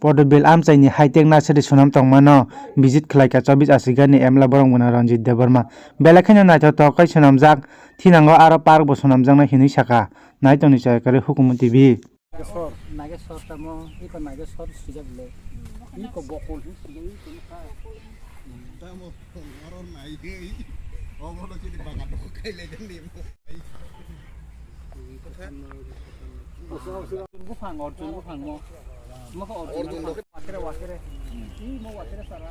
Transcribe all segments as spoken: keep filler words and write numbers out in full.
Podobil amchaini high-tech nursery swnam tongmano visit khlaikha chobbish Aswk ni M L A borok mwnang Ranjit Debbarma. Belai kheno naithotok khe swnamjak, thinango aro park bo swnamjaknai hinwi sakha. Naitongni chaya kwrwi Hukumu T V. Nageswar, Nageswar tamo, iko Nageswar swijak le. Iko bokol hin swijak, iko nukha. Tamo, oro nai, obo no chini bagan no khailai den ni. Buphang, Arjun buphang mo. Mokho Arjun. Arjun do. Wakere, wakere. Ih, mo wakere sara.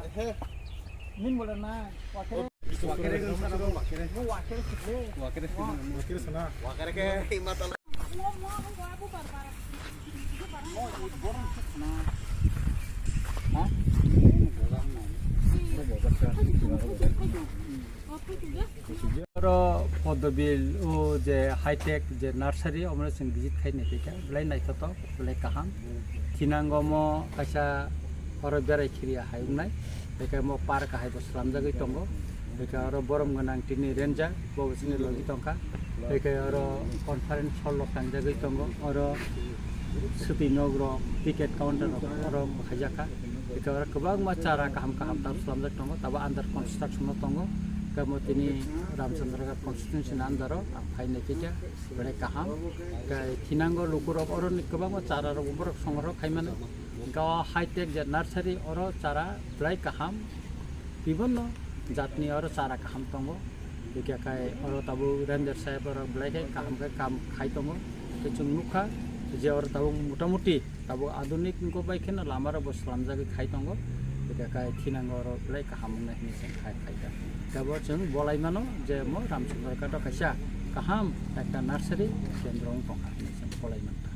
Min bola na, wakere. Wakere gan sara mo wakere. Mo wakere sikle. Wakere sikle. Wakere sana. Wakere ke. Mo, mo, mo, mo, mo, mo. Ha? Oro Podobil o je high-tech je nursery, omo chwng visit khai nai kha, belai naithotok, belai kaham. Thinango mo kaisa oro berai khiriya hai wngnai, tei khe mo park hai bo slamjagwi tongo. Tei khe oro borom gwnang tini ranger, bo bo chini logi tongkha. Tei khe oro conference hall rok tangjagwi tongo, oro swtwi nok rok, ticket counter rok oro khaijak kha. Tei khe oro kwbangma chara kaham kaham tabuk slamjak tongo, tabuk under construction o tongo. Tei mo tini Ramchandraghat constituency ni under o ang phai nai khe belai kaham. Tei thinango lukurok oroni kwbangma chara rok borok songrok khai mano. Hwnkhe o high-tech je nursery, oro chara belai kaham, bibinno jatni oro chara kaham tongo. Hwnkhe khai oro tabuk ranger saheb rok belai khe kaham khe kam khai tongo. Tei chwng nukha je oro tabuk motamuti tabuk adunik wngkha bai kheno lama rok bo slamjagwi khai tongo. Hwnkhe khai thinango oro belai kaham wngnai hinwi chwng khai khaikha. Tei bo chwng bolai mano je mo Ramchandraghat o kaisa kaham ekta nursery kendro wng tongkha hinwi chwng bolai mankha.